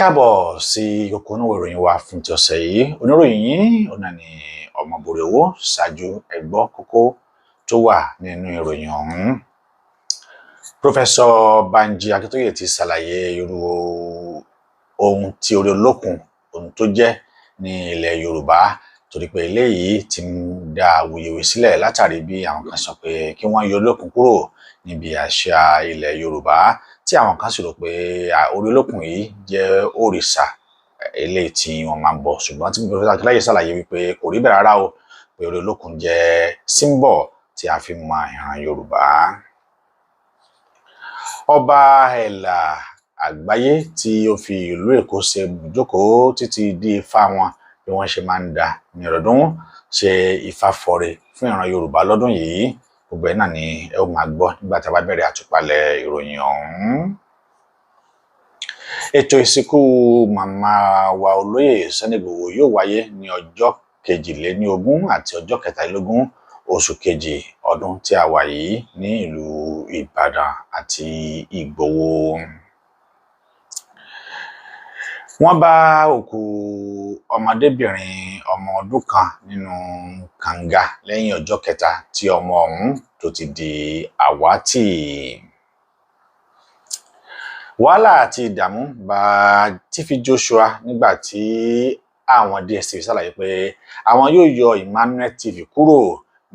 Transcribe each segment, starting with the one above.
Káàbọ̀ sí kókó inú ìròyìn wa fún ti ọ̀sẹ̀ yìí. Oníròyìn yìí ọ̀nà ni Ọmọbórí Owó. Ṣáájú, ẹ gbọ́ kókó tó wà nínú ìròyìn ọ̀hún. Professor Banji Akíntóyè ti ṣàlàyé irú ohun tí orí olókun ohun tó jẹ́ ní ilẹ̀ Yorùbá, torí pé eléyìí ti ń dá awuyewuye sílẹ̀ látàrí bí àwọn kan sọ pé kí wọ́n yọ olókun kúrò níbi àṣà ilẹ̀ Yorùbá, tí àwọn kan sì rò pé orí olókun yìí jẹ́ òrìṣà eléyìí tí wọ́n máa ń bọ. Ṣùgbọ́n tí Professor Akíntóyè ṣàlàyé wípé kò rí bẹ́ẹ̀ rárá o, pé orí olókun jẹ́ símbọ̀ tí a fi mọ ìran Yorùbá. Ọba Ẹ̀là Àgbáyé tí ó fi ìlú Èkó ṣe ibùjókòó títí di ifá wọn bí wọ́n ṣe máa ń dá ní ọdọọdún ṣe ifá fọre fún ìran Yorùbá lọ́dún yìí. Gbogbo ẹ̀ náà ni ẹ ó máa gbọ́ nígbà tí a bá bẹ̀rẹ̀ àtúpalẹ̀ ìròyìn ọ̀hún. Ètò ìsìnkú màmá wa olóyè Sunday Igboho yóò wáyé ní ọjọ́ 22 àti ọjọ́ 23 oṣù kejì ọdún tí a wà yìí ní ìlú Ìbàdàn àti Ìgbòho. Wọ́n bá òkú ọmọdébìnrin ọmọ ọdún kan nínú kànga lẹ́yìn ọjọ́ kẹta tí ọmọ ọ̀hún tó ti di àwátì. Wàhálà àti ìdààmú bá Tífì Joshua nígbà tí àwọn DSTV ṣàlàyé pé àwọn yóò yọ Emmanuel TV kúrò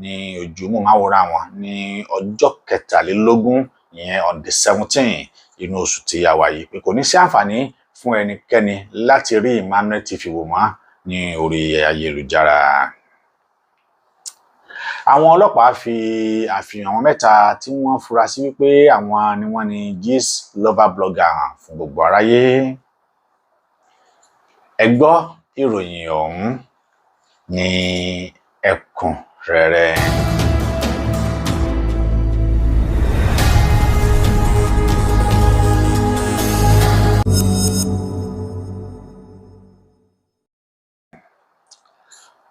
ní ojú móhùnmáwòrán wọn ní ọjọ́ 23, ìyẹn on the 17 inú oṣù tí a wà yìí, pé kò ní sí àǹfààní fún ẹnikẹ́ni láti rí Emmanuel TV wò mọ́ ní orí ayélujára. Àwọn ọlọ́pàá fi àfihàn àwọn mẹ́ta tí wọ́n fura sí wípé àwọn ni wọ́n ní Gist Lover blogger hàn fún gbogbo aráyé. Ẹ gbọ́ ìròyìn ọ̀hún ní ẹ̀kúnrẹ́rẹ́.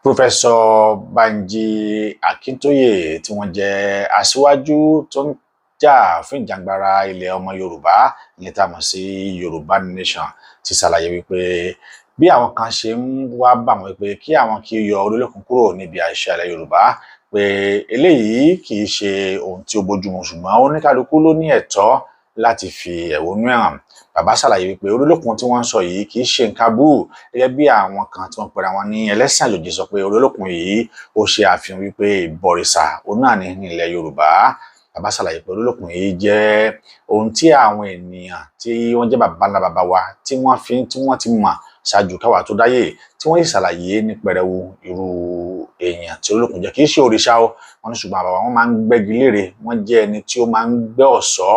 Professor Banji Akíntóyè tí wọ́n jẹ́ aṣíwájú tó ń jà fún ìjàngbara ilẹ̀ ọmọ Yorùbá, ìyẹn tá a mọ̀ sí Yorùbá Nation, ti ṣàlàyé wípé bí àwọn kan ṣe ń wá bà wọ́n wípé kí àwọn kí yọ orí olókun kúrò níbi àṣà ilẹ̀ Yorùbá, pé eléyìí kì í ṣe ohun tí ó bójúmu, ṣùgbọ́n oníkálukú ló ní ẹ̀tọ́ láti fi ẹ̀hónú ẹ̀ hàn. Bàbá ṣàlàyé wípé orí olókun tí wọ́n ń sọ yìí kì í ṣe nǹkan aburú, gẹ́gẹ́ bí àwọn kan tí wọ́n pera wọn ní ẹlẹ́sìn àjòjì sọ pé orí olókun yìí ó ṣe àfihàn wípé ìbọ̀rìṣà òun náà ní ilẹ̀ Yorùbá. Bàbá ṣàlàyé pé orí olókun yìí jẹ́ ohun tí àwọn ènìyàn tí wọ́n jẹ́ bàbá ńlá bàbá wa tí wọ́n fi tí wọ́n ti mọ̀ ṣáájú káwa tó dáyé, tí wọ́n sì ṣàlàyé ní pẹrẹwu irú èèyàn tí olókun jẹ́. Kì í ṣe òrìṣà o, wọ́n ní, ṣùgbọ́n bàbá wọn máa ń gbẹ́gi lére, wọ́n jẹ́ ẹni tí ó máa ń gbẹ́ ọ̀ṣọ́,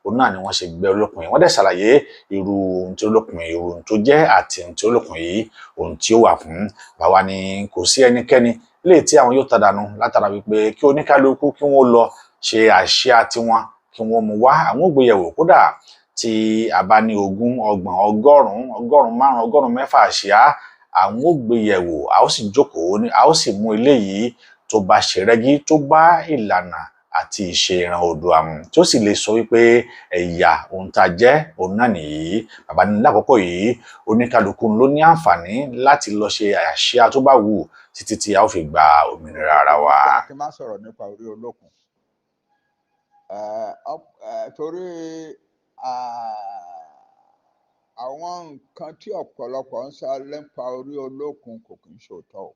òun náà ni wọ́n ṣe gbẹ́ olókun yìí. Wọ́n dẹ̀ ṣàlàyé irú ohun tí olókun yìí, ohun tó jẹ́ àti ohun tí olókun yìí, ohun tí ó wà fún. Bàbá ni kò sí ẹnikẹ́ni léè tí àwọn yóò tàdánù látara wípé kí oníkálukú kí wọ́n lọ ṣe àṣìá tiwọn, kí wọ́n mú wá, àwọn ò gbéyẹ̀wò. Kódà tí a bá ní 20, 30, 100, 500, 600 àṣìá, àwọn ò gbéyẹ̀wò, a ó sì jókòó, a ó sì mú eléyìí tó bá ṣe rẹ́gí, tó bá ìlànà àti ìṣe ìran Oòduà mu, tí ó sì lè sọ wípé ẹ̀yà ohun tá a jẹ́ òun náà nìyí. Bàbá ní lákòókò yìí, oníkálukú ló ní àǹfààní láti lọ ṣe àṣìá tó bá wù títí tí a ó fi gba òmìnira ara wa. Kí n má sọ̀rọ̀ nípa orí olókun torí àwọn nǹkan tí ọ̀pọ̀lọpọ̀ ń sọ nípa orí olókun kò kì í ṣòótọ́ o.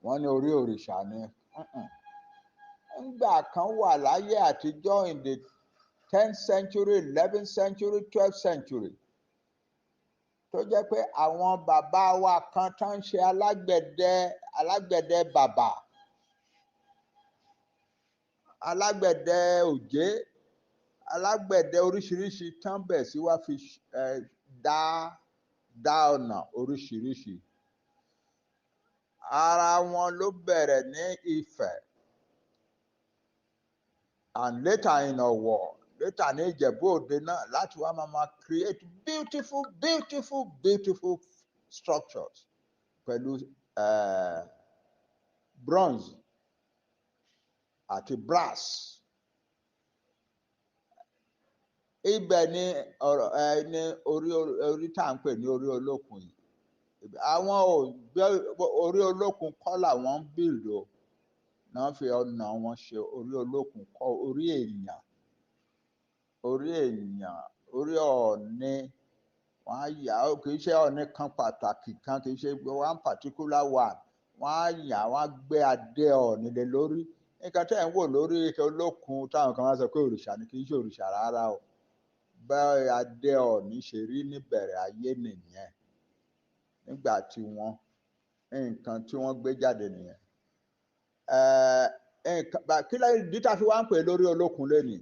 Wọ́n ní orí òrìṣà ni. Ńgbà kan wà láyé àtijọ́, in the 10th century, 11th century, 12th century, tó jẹ́ pé àwọn bàbá wa kan tó ń ṣe alágbẹ̀dẹ, alágbẹ̀dẹ bàbà, alágbẹ̀dẹ òjé, alágbẹ̀dẹ oríṣiríṣi, tán bẹ̀ sí wá fi dá ọ̀nà oríṣiríṣi. Ara wọn ló bẹ̀rẹ̀ ní Ifẹ̀ and later in Ọ̀wọ̀, later ní Ìjẹ̀bú Òde náà, láti wá máa create beautiful, beautiful, beautiful structures pẹ̀lú bronze àti brass. Ibẹ̀ ni ọ̀rọ̀ ẹ ní orí orí tá à ń pè ní orí olókun yìí. Àwọn ò gbé orí olókun kọ́ làwọn ń build o, náà fi ọ̀nà wọn ṣe orí olókun kọ́. Orí èèyàn, orí èèyàn, orí Ọ̀ọ̀ni, wọ́n á yà á. Kì í ṣe Ọ̀ọ̀ni kan pàtàkì kan, kì í ṣe one particular one. Wọ́n á yà, wọ́n á gbé adé Ọ̀ọ̀ni lé lórí. Nǹkan tẹ́ ẹ̀ ń wò lórí olókun táwọn kan máa sọ pé òrìṣà ni, kì í ṣe òrìṣà rárá o. Bẹ́ẹ̀ adé Ọ̀ọ̀ni ṣe rí níbẹ̀rẹ̀ ayé nìyẹn. Nígbà tí wọ́n nǹkan tí wọ́n gbé jáde nìyẹn. Nǹkan kí lẹ́yìn ìdí tá a fi wá ń pè lórí olókun lénìí?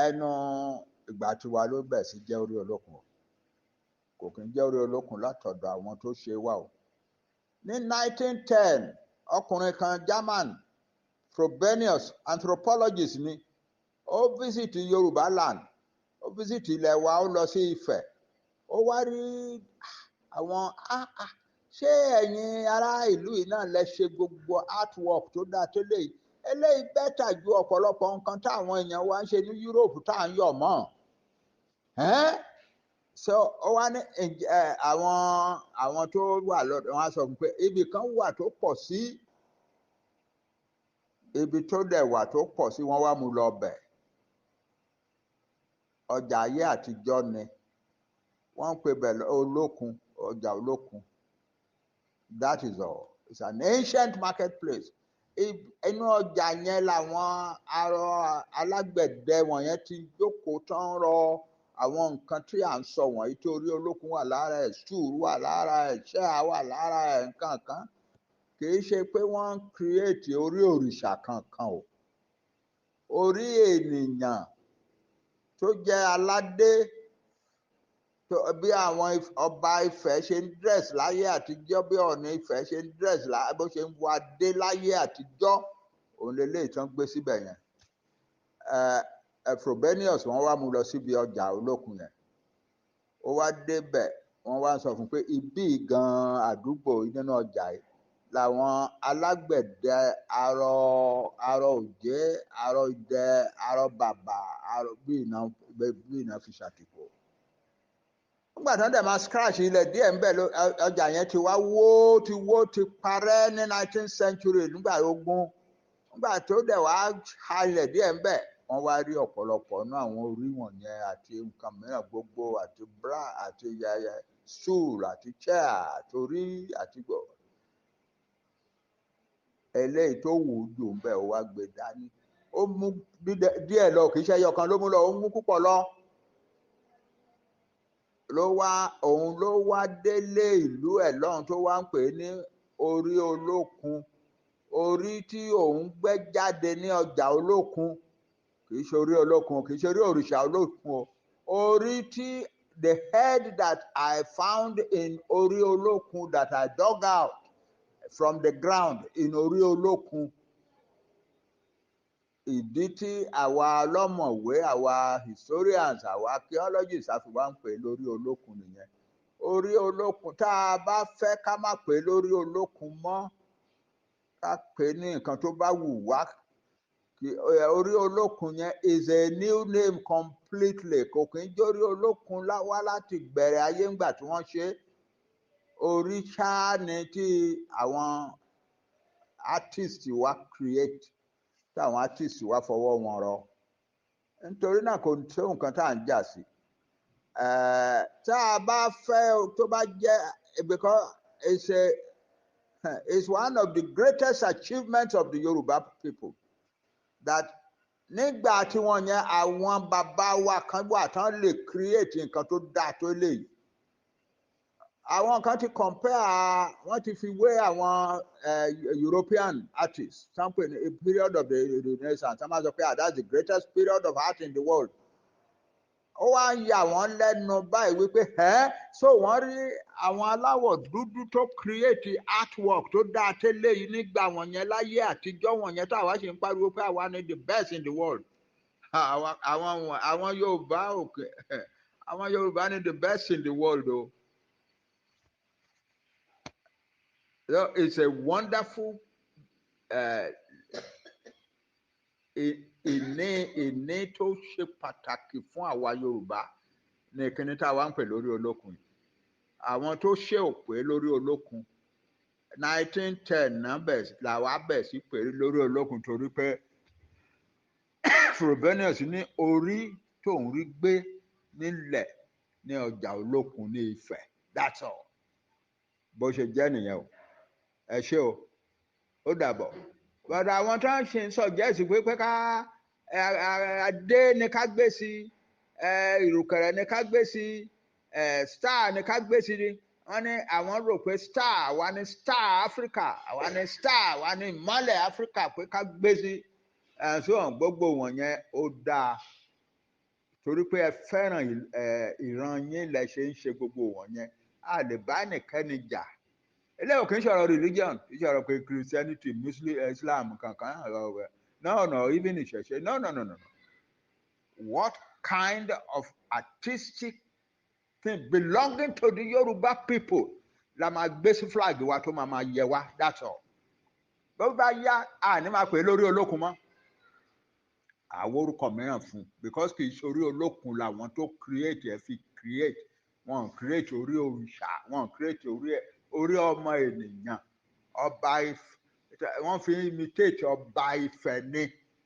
Ẹnu ìgbà tiwa ló bẹ̀ sí jẹ́ orí olókun o. Kò kí ń jẹ́ orí olókun látọ̀dọ̀ àwọn tó ṣe wá o. Ní 1910, ọkùnrin kan, German, Frobenius, anthropologist ni, ó visit Yorùbá land, ó visit ilẹ̀ wa, ó lọ sí Ifẹ̀. Ó wá rí àwọn, ṣé ẹ̀yin ará ìlú yìí náà lẹ ṣe gbogbo artwork tó dáa tó léyìí? Eléyìí better ju ọ̀pọ̀lọpọ̀ nǹkan táwọn èèyàn wa ń ṣe ní Europe tá à ń yọ̀ mọ́. So ó wá ní àwọn tó wà lọ́dọ̀ wọn á sọ fún pé ibì kan wà tó pọ̀ sí, ibi tó dẹ̀ wà tó pọ̀ sí. Wọ́n wá mú lọ bẹ̀. Ọjà ayé àtijọ́ ni wọ́n ń pè bẹ̀, olókun, ọjà olókun. That is all. It's an ancient marketplace. Inú ọjà yẹn làwọn arọ alágbẹ̀dẹ wọ̀nyẹn ti jókòó tán, rọ àwọn nǹkan tí à ń sọ wọ̀nyí, tí orí olókun wà lára ẹ̀, stool wà lára ẹ̀, chair wà lára ẹ̀, nǹkan kan. Kì í ṣe pé wọ́n ń create orí òrìṣà kankan o. Orí ènìyàn tó jẹ́ aládé, bí àwọn ọba Ifẹ̀ ṣe ń dress láyé àtijọ́, bí Ọọ̀ni Ifẹ̀ ṣe ń dress, bó ṣe ń wọ adé láyé àtijọ́, òun lélẹ́yìí tán gbé síbẹ̀ yẹn. Frobenius, wọ́n wá mú lọ síbi ọjà olókun yẹn. Ó wá débẹ̀, wọ́n wá sọ fún un pé ibí gan-an, àdúgbò nínú ọjà yìí làwọn alágbẹ̀dẹ arọ, arọ òjé, arọ idẹ, arọ bàbà, arọ bí iná fi ṣàtìpó. Nígbà tí wọ́n dẹ̀ máa scratch ilẹ̀ díẹ̀ ńbẹ̀, ọjà yẹn ti wá wó, ti wó, ti parẹ́ ní 19th century nígbà ogun. Nígbà tó dẹ̀ wá halẹ̀ díẹ̀ ńbẹ̀, wọ́n wá rí ọ̀pọ̀lọpọ̀ nínú àwọn orí wọ̀nyẹn àti nǹkan mìíràn gbogbo, àti bra àti yẹyẹ stool àti chair àti orí àti gbọ̀. Eléyìí tó wù ú jù ńbẹ̀, ó wá gbé dání. Ó mú díẹ̀ lọ, kì í ṣe ẹyọ kan ló mú lọ, ó mú púpọ̀ lọ. Ló wá, òun ló wá délé ìlú ẹ̀ lọ́hùn tó wá ń pè ní orí olókun, orí tí òun gbẹ́ jáde ní ọjà olókun. Kì í ṣe orí olókun, kì í ṣe orí òrìṣà olókun o. Orí tí, the head that I found in orí olókun, that I dug out from the ground in orí olókun. Ìdí tí àwa ọlọ́mọ̀wé, àwa historians, àwa archaeologists a fi wá ń pè lórí olókun nìyẹn, orí olókun. Tá a bá fẹ́ ká má pè lórí olókun mọ́, ká pè ní nǹkan tó bá wù wá, orí olókun yẹn is a new name completely. Kò kí ń jórí olókun wá láti bẹ̀rẹ̀ ayé ńgbà tí wọ́n ṣe. Orí ṣáá ni tí àwọn artist wa create, táwọn artist wa fọwọ́ wọn rọ. Nítorí náà, kò tó nǹkan tá à ń jà sí. Tá a bá fẹ́, tó bá jẹ́, because it's one of the greatest achievements of the Yoruba people that nígbà tí wọ́n yẹn, àwọn bàbá wa kan wà tán lè create nǹkan tó dáa tó lè yìí. Àwọn kan ti compare, wọ́n ti fi wé àwọn European artists some pè ní period of the Renaissance. Wọ́n máa sọ pé, "Ah, that's the greatest period of art in the world." Ó wá ń yà wọ́n lẹ́nu báyìí wípé ẹ́ so wọ́n rí àwọn aláwọ̀ dúdú tó create artwork tó dáa tẹ́lẹ̀ yìí nígbà wọ̀nyẹn, láyé àtijọ́ wọ̀nyẹn, táwa ṣe ń pariwo pé àwa ni the best in the world. Àwọn Yorùbá òkè, àwọn Yorùbá ni the best in the world o. So it's a wonderful Ìní tó ṣe pàtàkì fún àwa Yorùbá ní kíní tá a wá ń pè lórí olókun yìí. Àwọn tó ṣe òpè lórí olókun 1910 náà bẹ̀ làwa bẹ̀ sí pé lórí olókun, torí pé Frobenius ní orí tóun rí gbé nílẹ̀ ní ọjà olókun ní Ifẹ̀. That's all, bó ṣe jẹ́ nìyẹn o. Ẹ ṣé o, ó dàbọ̀. Bọ̀dọ̀ àwọn tó ń ṣe ń suggest pé ká adé ni ká gbé sí, ìrùkẹ̀rẹ̀ ni ká gbé sí, star ni ká gbé sí ni. Wọ́n ní àwọn rò pé star àwa ní star Africa, àwa ní star, àwa ní ìmọ́lẹ̀ Africa, pé ká gbé sí so gbogbo wọ̀nyẹn, ó dáa torí pé ẹ fẹ́ràn ìran yín lẹ ṣe ń ṣe gbogbo wọ̀nyẹn. A lè bá ẹnikẹ́ni jà. Eléyìí kì í ṣọ̀rọ̀ religion, kì í ṣọ̀rọ̀ pé Christianity, Muslim, Islam kankan. No, even ìṣẹ̀ṣe, no, no, no, no. What kind of artistic thing belonging to the Yoruba people la máa gbé sí flag wa tó máa yẹ wa? That's all. Bó bá yá, a ní máa pè é lórí olókun mọ́, àwọn orúkọ mìíràn fún, because kì í ṣe orí olókun làwọn tó create ẹ fi create. Wọn create orí òrìṣà, wọn create orí ọmọ ènìyàn. Ọba Ifẹ̀, wọ́n fi imitate ọba Ifẹ̀ ni,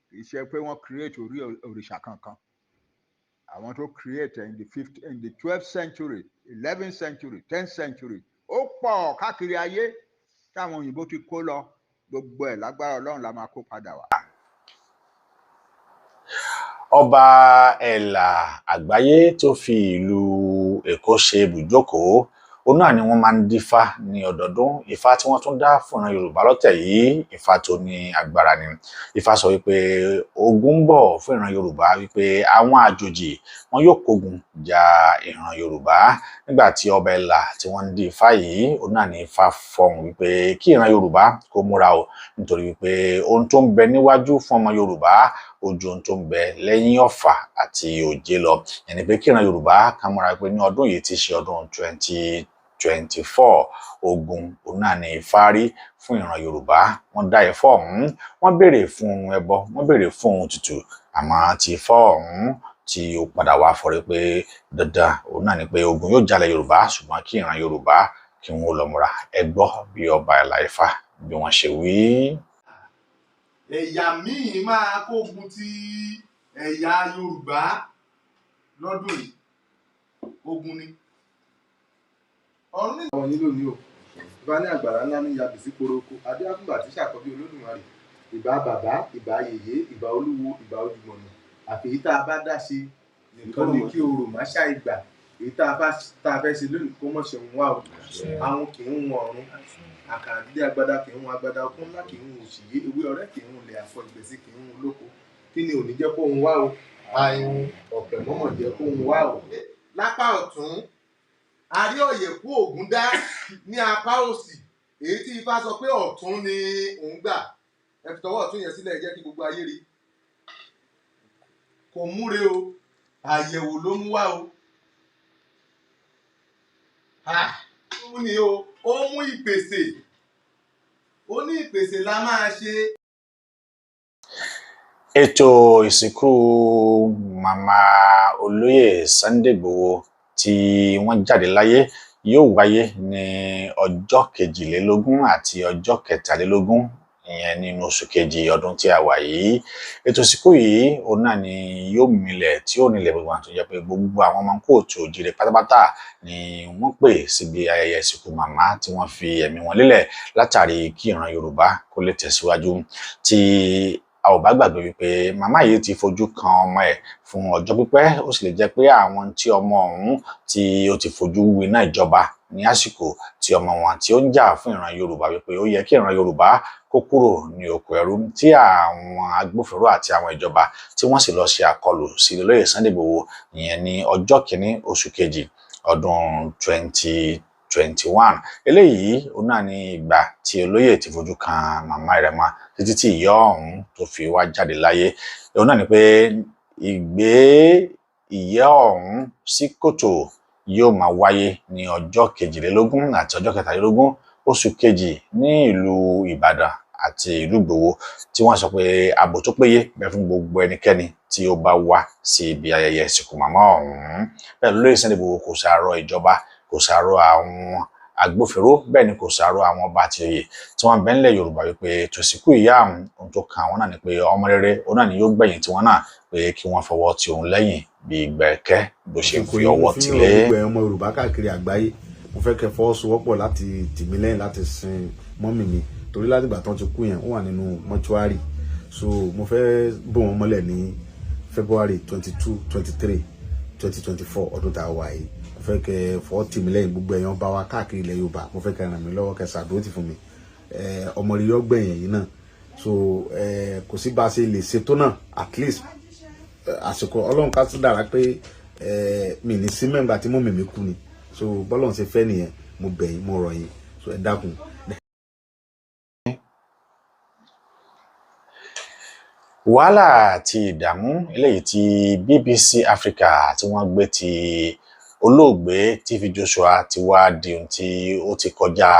kì í ṣe pé wọ́n create orí òrìṣà kankan. Àwọn tó create in the 12th century, 11th century, 10th century, ó pọ̀ káàkiri ayé táwọn òyìnbó ti kó lọ. Gbogbo ẹ̀, lágbára Ọlọ́run, la máa kó padà wá. Ọba Ẹ̀là Àgbáyé tó fi ìlú Èkó ṣe ibùjókòó, òun náà ni wọ́n máa ń dífá ní ọdọọdún. Ifá tí wọ́n tún dá fúnra Yorùbá lọ́tẹ̀ yìí, Ifá tó ní agbára ni. Ifá sọ wípé ogun ń bọ̀ fún ìran Yorùbá, wípé àwọn àjòjì wọn yóò kógun ja ìran Yorùbá. Nígbà tí ọba Ẹ̀là tí wọ́n ń dí Ifá yìí, òun náà ní Ifá fọhùn wípé kí ìran Yorùbá kó múra o, nítorí wípé ohun tó ń bẹ níwájú fún ọmọ Yorùbá ó ju ohun tó ń bẹ lẹ́yìn ọ̀fà àti òjé lọ. Ẹni pé kí ìran Yorùbá ká múra pé ní ọdún yìí ti ṣe ọdún 2024, ogun òun náà ní Ifá rí fún ìran Yorùbá. Wọ́n dá Ifá ọ̀hún, wọ́n béèrè fún ohun ẹbọ, wọ́n béèrè fún ohun ètùtù, àmọ́ tí Ifá ọ̀hún tí ó padà wá fọrí pé dandan òun náà ni pé ogun yóò jalè Yorùbá, ṣùgbọ́n kí ìran Yorùbá kí wọ́n lọ múra. Ẹ gbọ́ bí ọba Ẹ̀là Ifá bí wọ́n ṣe wí. Ẹ̀yà míì máa kógun ti ẹ̀yà Yorùbá lọ́dún yìí, ogun ni. Ọ̀run ní. Àwọn yín lónìí o. Ìbá ní àgbàrá ńlá ní yabì sí koroko adé àfúngbà tí ṣàkọbí Olódùmarè. Ìbà bàbá, ìbà yèyé, ìbà olúwo, ìbà ojúmọ̀nà. Àfèyí tá a bá dá ṣe nìkan ni kí orò má ṣàì gbà. Èyí tá a fẹ́ ṣe lónìí, kó mọ̀ ṣe ń wá o. Àwọn kì í hun ọ̀run, àkàrà dídé agbada kì í hun agbada, ọkùn ńlá kì í hun òṣìyé, ewé ọrẹ́ kì í hun ilẹ̀ àfọ, ìgbẹ̀sí kì í hun olóko. Kí ni ò ní jẹ́ kó hun wá o? Àìhun ọ̀pẹ̀ mọ́mọ̀ jẹ́ kó hun wá o. Lápá ọ̀tún, a rí ọ̀yẹ̀kú Ògúndá ní apá òsì. Èyí tí Ifá sọ pé ọ̀tún ni òun gbà, ẹ fi tọwọ́ ọ̀tún yẹn sílẹ̀, jẹ́ kí gbogbo ayé rí. Kò múre o, àyẹ̀wò ló mú wá o. Ó ní o, ó mú ìpèsè, ó ní ìpèsè la máa ṣe. Ètò ìsìnkú màmá olóyè Sunday Igboho tí wọ́n jáde láyé yóò wáyé ní ọjọ́ 22 àti ọjọ́ 23, ìyẹn nínú oṣù kejì ọdún tí a wà yìí. Ètò ìsìnkú yìí òun náà ni yóò milẹ̀ tí ó nílẹ̀ gbogbo, àti jẹ́ pé gbogbo àwọn ọmọ kóòtù òjìrè pátápátá ni wọ́n pè síbi ayẹyẹ ìsìnkú màmá tí wọ́n fi ẹ̀mí wọn lélẹ̀ látàrí kí ìran Yorùbá kó lè tẹ̀síwájú. Tí a ò bá gbàgbé wípé màmá yìí ti fojú kan ọmọ ẹ̀ fún ọjọ́ pípẹ́, ó sì lè jẹ́ pé àwọn tí ọmọ ọ̀hún tí ó ti fojú winá ìjọba ní àsìkò tí ọmọ wọn tí ó ń jà fún ìran Yorùbá, wípé ó yẹ kí ìran Yorùbá kó kúrò ní oko ẹrú, tí àwọn agbófinró àti àwọn ìjọba tí wọ́n sì lọ ṣe àkọlù sí olóyè Sunday Igboho, ìyẹn ní ọjọ́ 1 oṣù kejì ọdún 2021. Eléyìí òun náà ní ìgbà tí olóyè ti fojú kan màmá rẹ̀ mọ́ títí tí ìyá ọ̀hún tó fi wá jáde láyé. Òun náà ni pé ìgbé ìyá ọ̀hún sí kòtò yóò máa wáyé ní ọjọ́ 22 àti ọjọ́ 23 oṣù kejì ní ìlú Ìbàdàn. àti ìlú Ìgbòho, tí wọ́n sọ pé ààbò tó péye bẹ fún gbogbo ẹnikẹ́ni tí ó bá wá sí ibi ayẹyẹ ìsìnkú màmá ọ̀hún. Bẹ́ẹ̀ lóye Sunday Igboho kò sàárọ̀ ìjọba, kò sàárọ̀ àwọn agbófinró, bẹ́ẹ̀ ni kò sàárọ̀ àwọn ọba àti oyè tí wọ́n bẹ ńlẹ̀ Yorùbá wípé tòsíkú ìyá àwọn, ohun tó kan àwọn náà ni pé ọmọ rere òun náà ni yóò gbẹ̀yìn tiwọn náà, pé kí wọ́n fọwọ́ ti òun lẹ́yìn bí ìgbẹ́kẹ́ bó ṣe àsìkò fi yìí mo ọwọ́ fi ń ti rọ lé. Gbogbo ẹ̀yin ọmọ Yorùbá káàkiri àgbáyé, mo fẹ́ kẹ́ fọwọ́sowọ́pọ̀ láti tì mí lẹ́yìn láti sin mọ́mì mi, torí látìgbà tán ti kú yẹn, ó wà nínú mọ́ṣúárì. So mo fẹ́ bò wọ́n mọ́lẹ̀ ní February 22, 23, 2024, ọdún tá a wà yìí. Mo fẹ́ kẹ́ fọwọ́ tì mí lẹ́yìn, gbogbo ẹ̀yin ọba wa káàkiri ilẹ̀ Yorùbá, mo fẹ́ kẹ́ ràn mí lọ́wọ́, kẹ́ ṣàdúró tì fún mi. Ọmọ rere ọgbẹ̀yìn yìí náà. So kò sí bá a ṣe lè ṣètò náà, at least àsìkò Ọlọ́run ká tún dára pé mi ní sí mẹ́ngbà tí mọ́mì mi kú ni. So bọ́lọ́run ṣe fẹ́ nìyẹn. Mo bẹ̀ yín, mo rọ̀ yín, so ẹ dákun. Wàhálà àti ìdààmú eléyìí tí BBC Africa tí wọ́n gbé ti olóògbé TV Joshua ti wá di ohun tí ó ti kọjá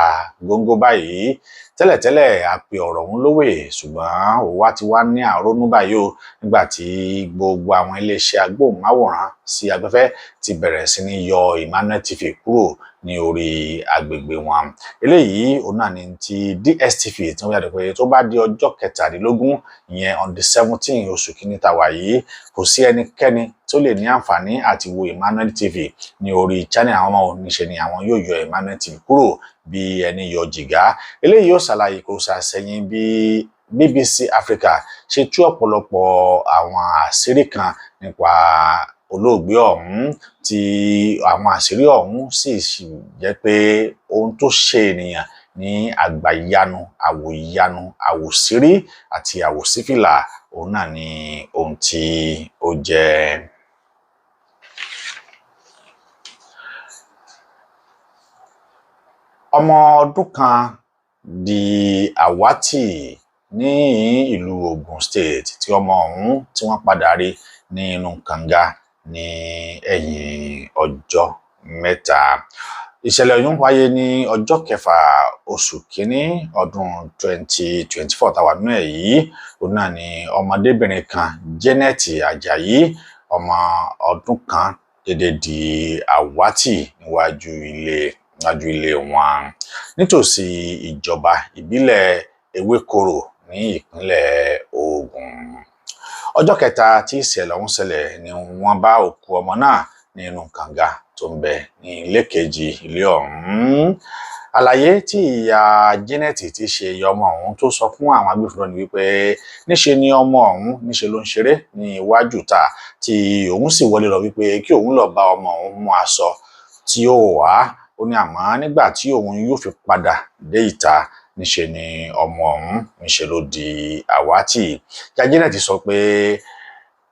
góńgó báyìí. Tẹ́lẹ̀tẹ́lẹ̀ a pe ọ̀rọ̀ ọ̀hún lówè, ṣùgbọ́n òwa ti wá ní àrónú báyìí o, nígbà tí gbogbo àwọn iléeṣẹ́ agbóhùnmáwòrán sí agbẹ́fẹ́ ti bẹ̀rẹ̀ sí ní yọ Emmanuel TV kúrò ní orí agbègbè wọn. Eléyìí òun náà ni ti DSTV tí wọ́n jáde pé tó bá di ọjọ́ 17, ìyẹn on the 17 oṣù kìíní tá a wà yìí, kò sí ẹnikẹ́ni tó lè ní àǹfààní àti wo Emmanuel TV ní orí channel àwọn ọmọ. Níṣe ni àwọn yóò yọ Emmanuel TV kúrò bí ẹni yọ jìgá. Eléyìí yóò ṣàlàyé kò ṣàṣẹyìn bí BBC Africa ṣe tú ọ̀pọ̀lọpọ̀ àwọn àṣírí kan nípa olóògbé ọ̀hún, tí àwọn àṣírí ọ̀hún sì jẹ́ pé ohun tó ṣe ènìyàn ní àgbàyanu, àwòyanu, àwòṣírí àti àwòṣífìlà, òun náà ni ohun tí ó jẹ́. Ọmọ ọdún kan di àwátì ní ìlú Ogun State, tí ọmọ ọ̀hún tí wọ́n padà rí ní inú kànga ní ẹ̀yìn ọjọ́ 3. Ìṣẹ̀lẹ̀ ọ̀hún wáyé ní ọjọ́ 6 oṣù kínní ọdún 2024 táwa nínú ẹ̀ yìí. Òun náà ni ọmọdébìnrin kan, Janet Ajayi, ọmọ ọdún kan, dédé di àwátì níwájú ilé wọn nítòsí ìjọba ìbílẹ̀ Ewékòró ní ìpínlẹ̀ Ògùn. Ọjọ́ kẹta tí ìṣẹ̀lẹ̀ ọ̀hún ṣẹlẹ̀ ni wọ́n bá òkú ọmọ náà nínú kànga tó ń bẹ ní ilé kejì ilé ọ̀hún. Àlàyé tí ìyá Janet ti ṣe ìyá ọmọ ọ̀hún tó sọ fún àwọn agbófinró ni wípé níṣe ni ọmọ ọ̀hún níṣe ló ń ṣeré ní iwájú ta, tí òun sì wọlé lọ wípé kí òun lọ bá ọmọ òun mú aṣọ tí ó wà. Ó ní àmọ́ nígbà tí òun yóò fi padà dé ìta, níṣe ni ọmọ ọ̀hún níṣe ló di àwátì. Ìyá Janet sọ pé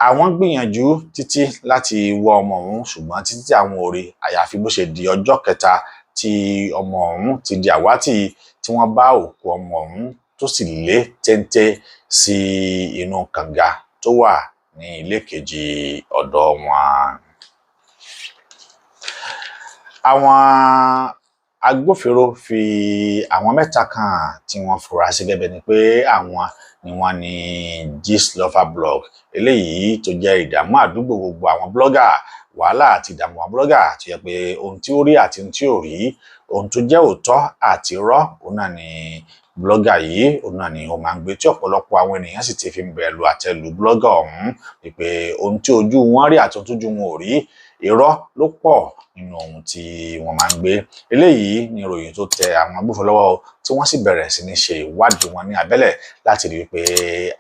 àwọn gbìyànjú títí láti wá ọmọ ọ̀hún, ṣùgbọ́n títí tí àwọn ò rí, àyàfi bó ṣe di ọjọ́ kẹta tí ọmọ ọ̀hún ti di àwátì, tí wọ́n bá òkú ọmọ ọ̀hún tó sì lé téńté sí inú kànga tó wà ní ilé kejì ọ̀dọ̀ wọn. Àwọn agbófinró fi àwọn 3 kan tí wọ́n fura sí gẹ́gẹ́ ni pé àwọn ni wọ́n ní Gistlover blog, eléyìí tó jẹ́ ìdààmú àdúgbò gbogbo àwọn blogger, wàhálà àti ìdààmú àwọn blogger, tó yẹ pé ohun tí ó rí àti ohun tí ò rí, ohun tó jẹ́ òótọ́ àti irọ́, òun náà ni blogger yìí, òun náà ni ó máa ń gbé, tí ọ̀pọ̀lọpọ̀ àwọn ènìyàn sì ti fi ń bẹ̀rù àtẹ́lù blogger ọ̀hún wípé ohun tí ojú wọn rí àti ohun tójú wọn ò rí, irọ́ ló pọ̀ nínú ohun tí wọ́n máa ń gbé. Eléyìí ni ìròyìn tó tẹ àwọn agbófinró lọ́wọ́, tí wọ́n sì bẹ̀rẹ̀ sí ní ṣe ìwádìí wọn ní abẹ́lẹ̀ láti rí i pé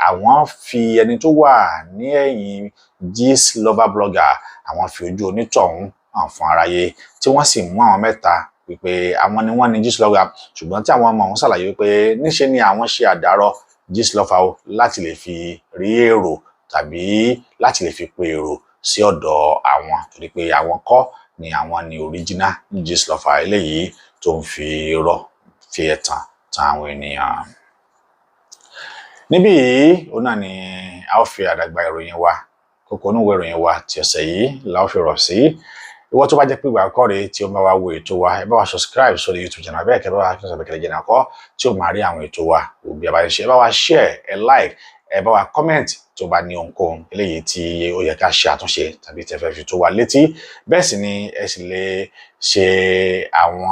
àwọn fi ẹni tó wà ní ẹ̀yìn Gistlover blogger, àwọn fi ojú onítọ̀hún hàn fún aráyé, tí wọ́n sì mú àwọn 3 wípé àwọn ni wọ́n ní Gistlover. Ṣùgbọ́n tí àwọn ọmọ ọ̀hún ṣàlàyé wípé níṣe ni àwọn ṣe àdárọ̀ Gistlover láti lè fi rí èrò tàbí láti lè fi pe èrò sí ọ̀dọ̀ àwọn, torí pé àwọn kọ́ ni àwọn ni original Gistlover eléyìí tó ń fi irọ́ fi ẹ̀tàn tan àwọn ènìyàn. Níbí yìí òun náà ni a ó fi àdàgbà ìròyìn wa, kókó inú ìwé ìròyìn wa ti ọ̀sẹ̀ yìí la ó fi rọ̀ sí. Ìwọ tó bá jẹ́ pé ìgbà àkọ́kọ́ rèé tí ó máa wá wo ètò wa, ẹ bá wa subscribe sórí YouTube channel, bẹ́ẹ̀ kẹ́ bá wa kí sọ̀bẹ̀kẹ̀lẹ̀ jẹ́ nàkọ́ tí ó máa rí àwọn ètò wa òbí àbáyé ṣe. Ẹ bá wa share, ẹ like, ẹ bá wa comment tó bá ní ohunkóhun eléyìí tí ó yẹ ká ṣe àtúnṣe tàbí tẹ́ fẹ́ fi tó wa létí. Bẹ́ẹ̀ sì ni ẹ sì lè ṣe àwọn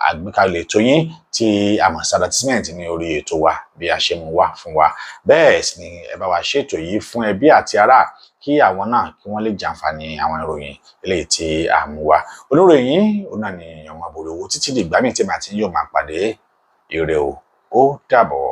àgbékalẹ̀ ètò yín tí a mọ̀ sí advertisement ní orí ètò wa bí a ṣe mú wá fún wa. Bẹ́ẹ̀ sì ni ẹ bá wa ṣètò yìí fún ẹbí àti ará kí àwọn náà kí wọ́n lè jàǹfààní àwọn ìròyìn eléyìí tí a mú wá. Oníròyìn òun náà ni ọmọ àbúrò owó títí dìgbà míì tí màá ti yóò máa pàdé. Ire o, ó dàbọ̀.